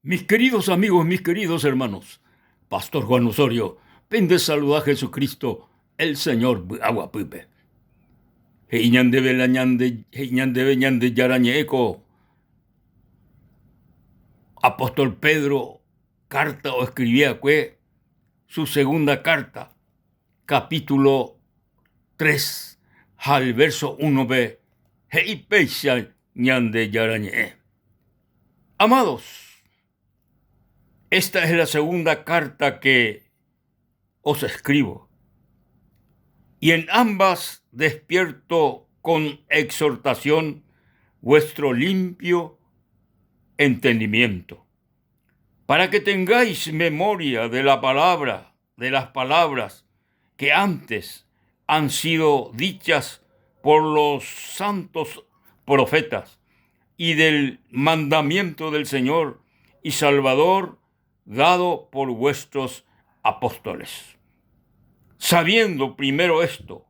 Mis queridos amigos, mis queridos hermanos, Pastor Juan Osorio, pende saluda Jesucristo, el Señor vy'aguapýpe. He'i ñandéve la ñande, he'i ñandéve Ñandejára ñe'ẽ ko apóstol Pedro carta oescribi akue su segunda carta, capítulo 3 ha el verso 1-pe he'i péicha Ñandejára ñe'ẽ. Amados, esta es la segunda carta que os escribo, y en ambas despierto con exhortación vuestro limpio entendimiento, para que tengáis memoria de la palabra, de las palabras que antes han sido dichas por los santos profetas y del mandamiento del Señor y Salvador dado por vuestros apóstoles. Sabiendo primero esto,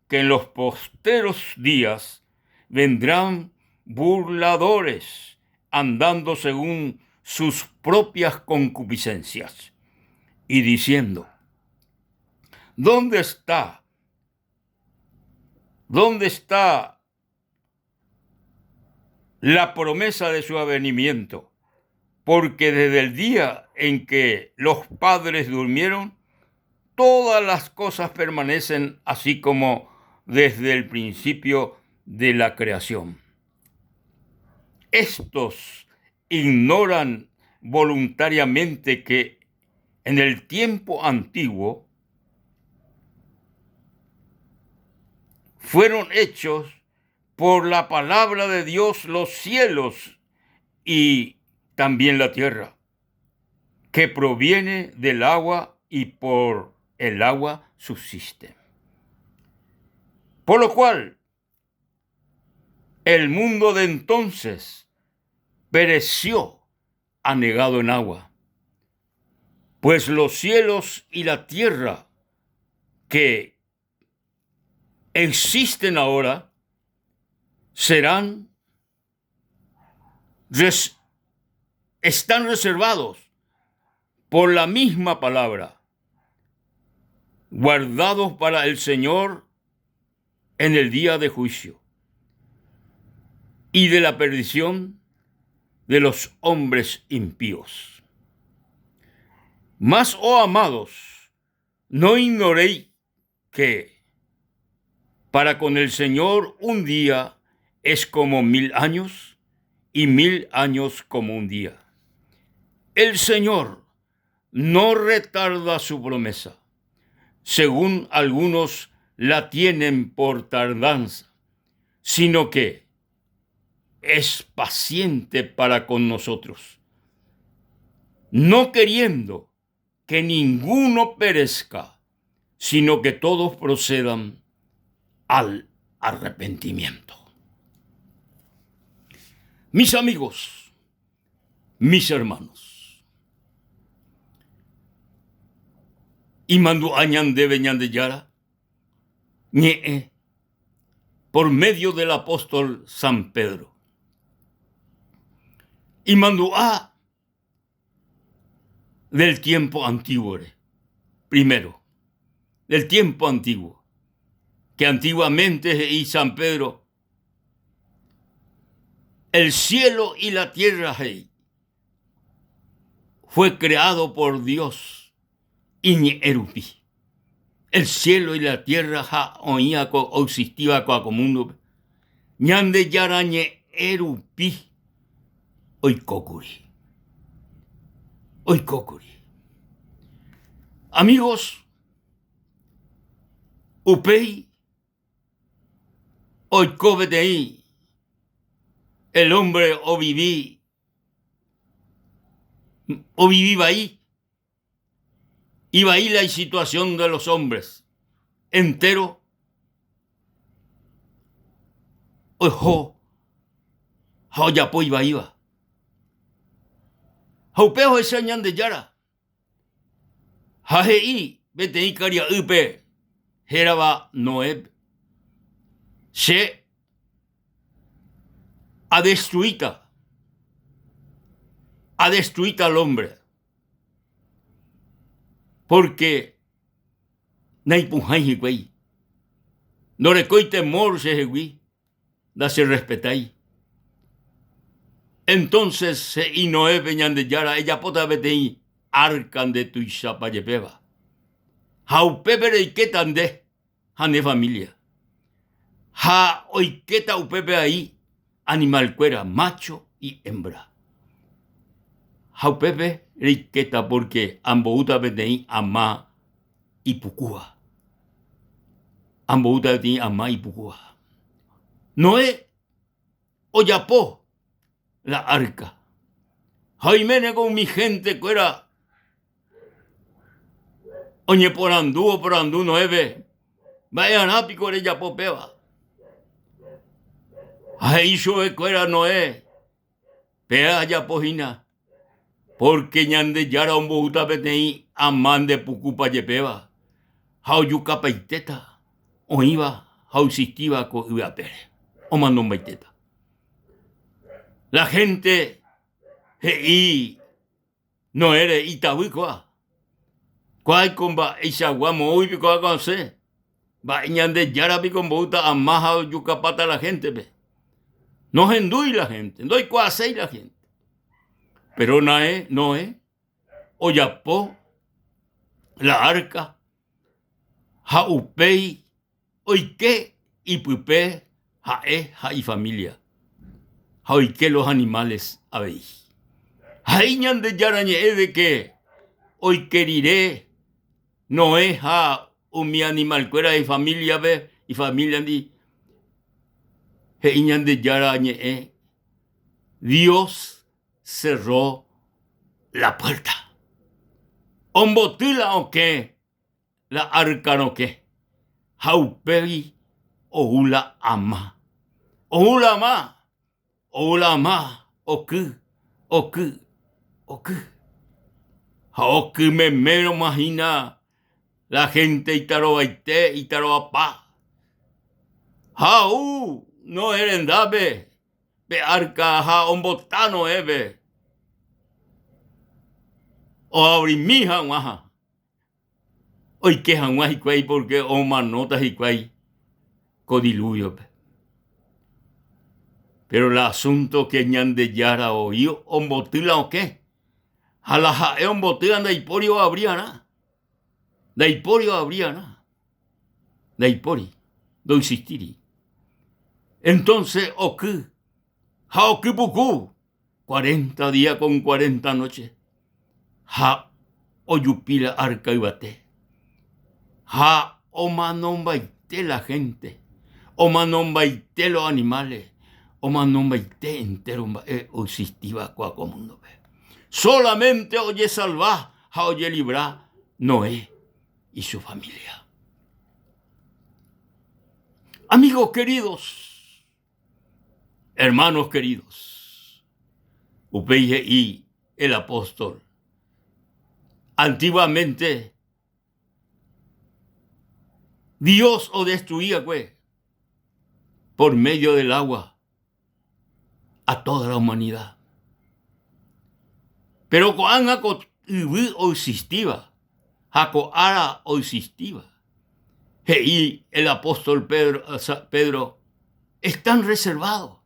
que en los posteros días vendrán burladores andando según sus propias concupiscencias y diciendo, ¿dónde está? ¿Dónde está la promesa de su avenimiento? Porque desde el día en que los padres durmieron, todas las cosas permanecen así como desde el principio de la creación. Estos ignoran voluntariamente que en el tiempo antiguo fueron hechos por la palabra de Dios los cielos y también la tierra, que proviene del agua y por el agua subsiste. Por lo cual, el mundo de entonces pereció anegado en agua, pues los cielos y la tierra que existen ahora serán están reservados por la misma palabra, guardados para el Señor en el día de juicio y de la perdición de los hombres impíos. Mas, oh amados, no ignoréis que para con el Señor un día es como 1000 años y 1000 años como un día. El Señor no retarda su promesa, según algunos la tienen por tardanza, sino que es paciente para con nosotros, no queriendo que ninguno perezca, sino que todos procedan al arrepentimiento. Mis amigos, mis hermanos, imandu'a ñandéve Ñandejára ñe'ẽ por medio del apóstol San Pedro. Imandu'a del tiempo antiguo-re, primero, del tiempo antiguo, que antiguamente he'i San Pedro, el cielo y la tierra he'i, fue creado por Dios iñe'ẽ rupi. El cielo y la tierra ha oĩva ko oexistíva ko ko múndope, Ñandejára ñe'ẽ rupi oikókuri. Oikókuri. Amigos, upéi oiko peteĩ el hombre ovivi ovivi vai, ivai la isituación de los hombres entero oho ha ojapo ivaíva. Ha upe ohecha Ñandejára ha he'i peteĩ karia'ýpe hérava Noé, Che adestruíta. Adestruíta al hombre, pórke naipuhãi hikuái, ndorekói temor chehegui, ndacherrespetái. Entonces he'i Noépe Ñandejára, Ejapóta peteĩ árka nde tuichapa jepéva, ha upépe reikéta nde ha ne família. Ha oikéta upépe ai animalkuéra mácho y hémbra. Ha upépe reikéta pórke amboúta peteĩ ama ipukúva. Amboúta peteĩ ama ipukúva. Noé ojapo la árka. Ha oiméneko umi héntekuéra oñeporandu oporandu Noépe, Mba'e'arã piko rejapo péva? Ha he'i chupekuéra Noé, Péva ajapo hína, pórke Ñandejára omboúta peteĩ ama ndepukupa jepéva ha ojukapaitéta oĩva ha oexistíva ko yvy apére, omanombaitéta. La hénte he'i Noére itavy kóa. Kóaiko mba'eichagua moõgui piko kóa osẽ? Mba'e Ñandejára piko omboúta ama ha ojukapáta la héntepe? Nohendúi la hénte, ndoikuaaséi la hénte. Péro Noé, Noé ojapo la árka ha upéi Oike ipype ha'e ha ifamília, ha oike los animales avei. Ha he'i Ñandejára Ñe'ẽ de ke oike rire Noé ha umi animalkuéra ifamíliape, ifamíliandi, he'i Ñandejára Ñe'ẽ, Dios cerró la puerta. Omboty la okẽ la árka rokẽ ha upégui ou la ama. Ou la ama, ou la ama, oky, oky, oky. Ha oky memérõma hína la hénte itarovaite, itarovapa. Ha ou Noé rendápe pe árka ha ombota Noépe oavrimi hag̃ua. oike hag̃ua hikuái pórke omanóta hikuái ko dilúviope. Péro la asúnto ke Ñandejára voi omboty la okẽ, ha la ha'e ombotýva ndaipóri oavri arã, ndaipóri oavri arã, ndaipóri, ndoexistíri. Entónse oky ha oky puku Cuarenta día con cuarenta noche ha ojupi la arca yvate ha omanombaite la gente, omanombaite los animales, omanombaite entero mba'e oexistíva kua ko múndope. Solamente ojesalva ha ojelibra Noé y su familia. Amigos queridos, Hermanos queridos, upéi he'i el apóstol, antiguamente Dios odestrui va'ekue por medio del agua a toda la humanidad. Péro ko'ág̃a ko yvy oexistíva ha ko ára oexistíva, he'i el apóstol Pedro, Pedro, están reservados,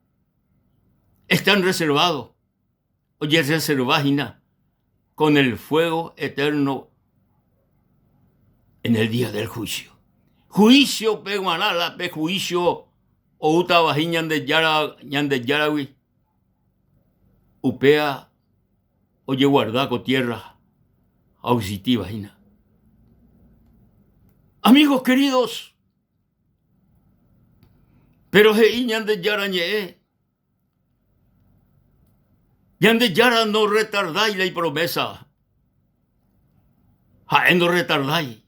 están reservados, ojerreserva hína con el fuego eterno en el día del juicio. Juicio pe g̃uarã la pe juicio oútava hína Ñandejára Ñandejáragui upéva ojeguarda ko tierra ha oexistíva hína. Amigos queridos, pero he'i Ñandejára ñe'ẽ, Ñandejára ndorretardái la ipromesa, ha'e ndorretardái,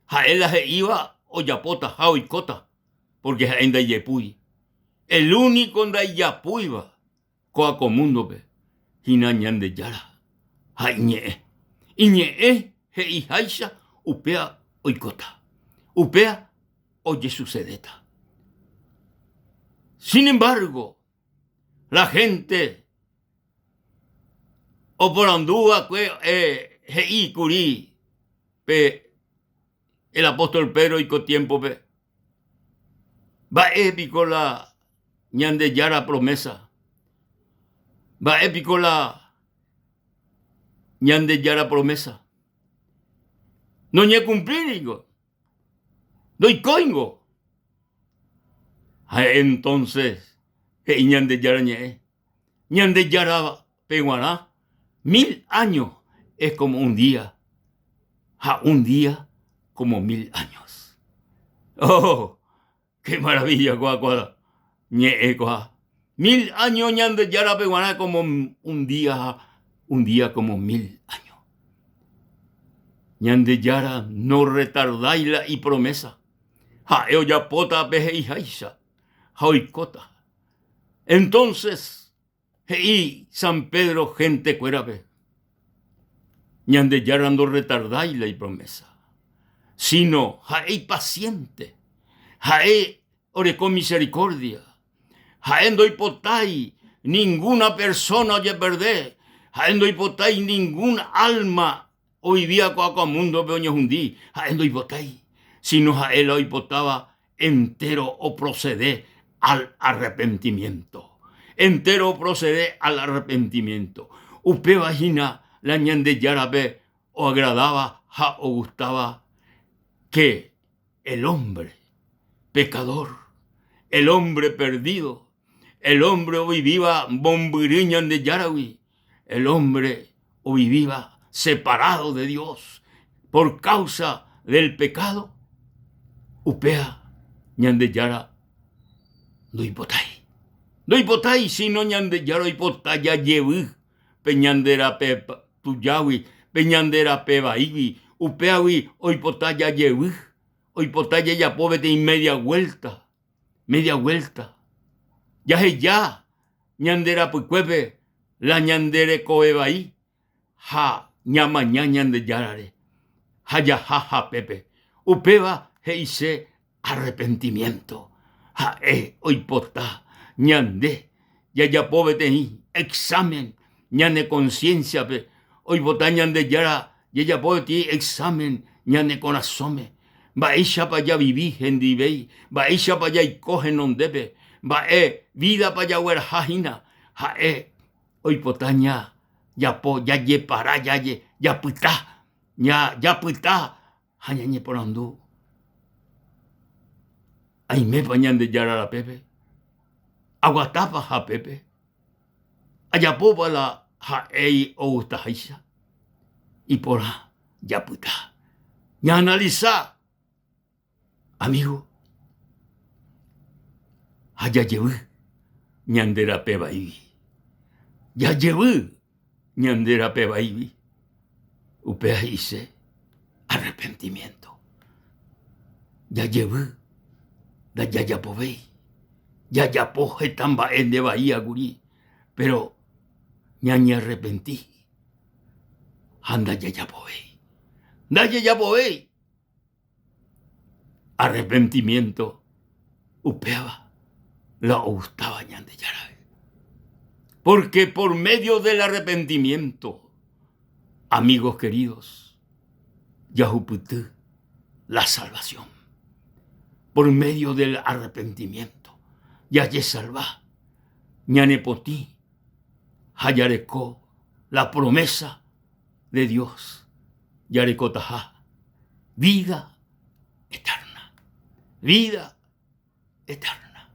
ha'e la he'íva ojapóta ha oikóta, porque ha'e ndaijepúi. El único ndaijapúiva kóa ko múndope hína Ñandejára ha Iñe'ẽ. Iñe'ẽ he'iháicha upéva oikóta, upéva ojesusedéta. Sin embargo, la gente. Oporandu va'ekue he'i kuri pe el apóstol Pedro oiko tiémpope, Mba'e piko la Ñandejára promésa? Mba'e piko la Ñandejára promésa? Noñekumplíri ningo, ndoikóingo. Ha entonces he'i Ñandejára ñe'ẽ, Ñandejárape g̃uarã mil áño es como un día ha un día como mil años. Oh, qué maravilla kóa kóa ñe'ẽ kóa. Mil áño Ñandejárape g̃uarã como un día ha un día como mil áño. Ñandejára no retardái la ipromesa. Ha'e ojapóta pe he'iháicha ha oikóta. Entonces he'i San Pedro gentekuérape, Ñandejára ndorretardái la ipromesa, sino ha'e ipaciente, ha'e oreko misericordia, ha'e ndoipotái ninguna persona ojeperde, ha'e ndoipotái ningún alma ovivíva ko'ã ko múndope oñehundi, ha'e ndoipotái, sino ha'e la oipotáva Entéro oprocede al arrepentimiento. Entéro oprocede al arrepentimiento. Upéva hína la Ñandejárape oagradáva ha ogustáva que el hombre pecador, el hombre perdido, el hombre ovivíva mombyry Ñandejáragui, el hombre ovivíva separado de Dios por causa del pecado, upéva Ñandejára ndoipotái. Ndoipotái sino Ñandejára oipota jajevy pe ñande rape tujágui, pe ñande rape vaígui, upévagui oipota jajevy, oipota jajapo peteĩ media vuelta. media vuelta. Jaheja ñande rapykuépe la ñande rekove vai ha ñamaña Ñandejárare ha jaha hapépe. Upéva he'ise arrepentimiento. Ha'e oipota ñande jajapo peteĩ examen ñane conciencia-pe, oipota Ñandejára jajapo peteĩ examen ñane korasõme, mba'éichapa javivi hendivéi, mba'éichapa jaiko henondépe, mba'e vida-pa jagueraha hína, ha'e oipota jajapo, jajepara, japyta, japyta ha ñañeporandu, Aimépa Ñandejára rapépe? Aguatápa hapépe? Ajapópa la ha'e ogustaháicha? Iporã japyta. Ñaanalisa, amigo, ha jajevy ñande rape vaígui. Jajevy ñande rape vaígui. Upéva he'ise arrepentimiento. Jajevy, ndajajapovéi. Jajapo heta mba'e ndevaíva kuri, péro ñañearrepenti ha ndajajapovéi. Ndajajapovéi! Arrepentimiento upéva la ogustáva Ñandejárape. Porque por medio del arrepentimiento, amigos queridos, jahupyty la salvación. Por medio del arrepentimiento, jajesalva, ñanepotĩ ha jareko la promesa de Dios jarekotaha vida eterna. Vida eterna.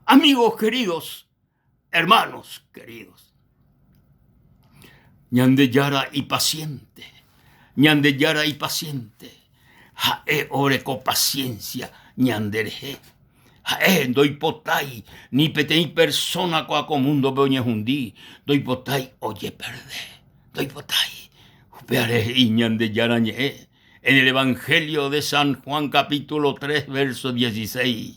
Amigos queridos, hermanos queridos, Ñandejára ipaciente, Ñandejára ipaciente, ha'e oreko paciencia ñanderehe. Ha'e ndoipotái ni peteĩ persóna ko'ã ko múndope oñehundi, ndoipotái ojeperde, ndoipotái. Upévare he'i Ñandejára Ñe'ẽ en el Evangelio de San Juan capítulo 3 verso 16.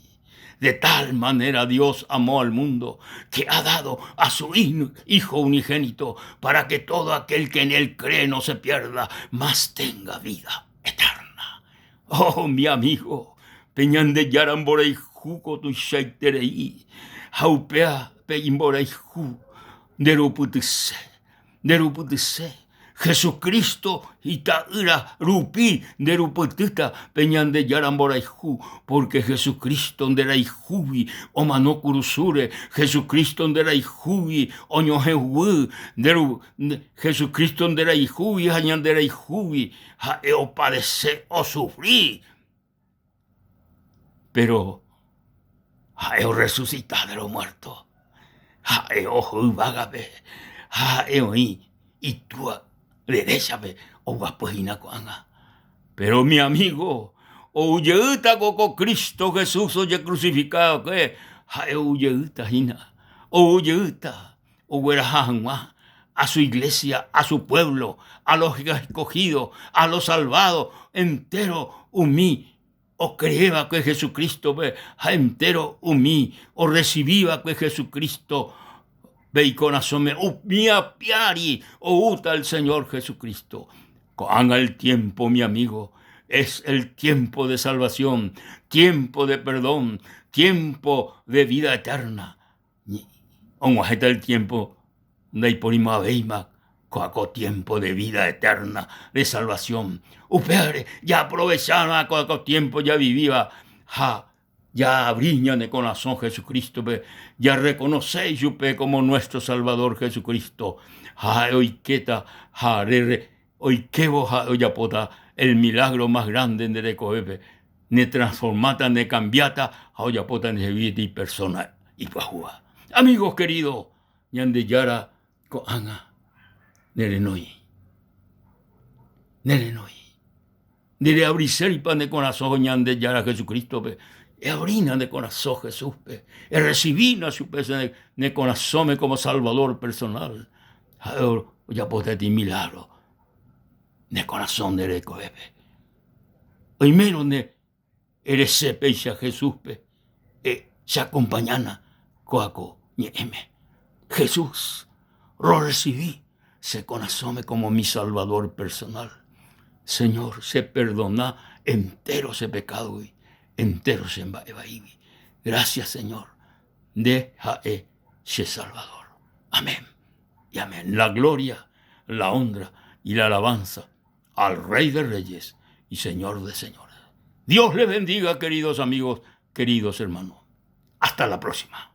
De tal manera Dios amó al mundo que ha dado a su Hijo unigénito para que todo aquel que en él cree no se pierda, mas tenga vida eterna. Oh, mi amigo, pe Ñandejára mborayhu ko tuichaiterei ha upéva pe imborayhu nderupytyse. Nderupytyse. Jesucristo Ita'ýra rupi nderupytýta pe Ñandejára mborayhu, pórke Jesucristo nderayhúgui omano kurusúre, Jesucristo nderayhúgui oñohẽ huguy, Jesucristo nderayhúgui ha ñanderayhúgui ha'e opadese, osufri. Péro ha'e orresusita de los muertos, ha'e oho yvágape ha ha'e oĩ Itúa deréchape oguapy hína ko'ág̃a. Péro mi amígo, ou jeýta ko Cristo Jesús ojekrusifikava'ekue ha'e ou jeýta hína, ou jeýta ogueraha hag̃ua a su iglesia, a su pueblo, a los escogidos, a los salvados, entéro umi ocreeva'ekue Jesucristo-pe ha entéro umi orrecibiva'ekue Jesucristo-pe ikorasõme, umi apiári oúta el Señor Jesucristo. Ko'ág̃a el tiempo, mi amigo, es el tiempo de salvación, tiempo de perdón, tiempo de vida eterna. Og̃uahẽta el tiempo ndaiporimo'ãvéima ko'ã ko tiempo de vida eterna, de salvación. Upévare jaaprovechárõ ko'ã ko tiempo javivíva ha jaabri ñane korasõ Jesucristo-pe, jarrekonose ichupe como nuestro Salvador Jesucristo ha ha'e oikéta ha oikévo ha'e ojapóta el milagro más grande nde rekovépe, netransformáta, nekambiáta ha ojapóta ndehegui peteĩ persóna ipyahúva. Amigos queridos, Ñandejára ko'ág̃a nerenói, nerenói. Ndereavriséipa ne korasõ Ñandejára Jesucrístope? Eavrína ne korasõ Jesúspe, erresivína chupe ne korasõme como Salvador personal. Ha'e ojapóta peteĩ milagro ne korasõ nde rekovépe. Oimérõ nde erese péicha Jesúspe, cheakompañána kóa ko ñe'ẽme. Jesús, rorresivi che korasõme como mi Salvador personal. Señor, cheperdona entéro che pekádogui, entéro che mba'e vaígui. Gracias, Señor, nde ha'e che Salvador. Amén y amén. La gloria, la honra y la alabanza al Rey de Reyes y Señor de Señores. Dios les bendiga, queridos amigos, queridos hermanos. Hasta la próxima.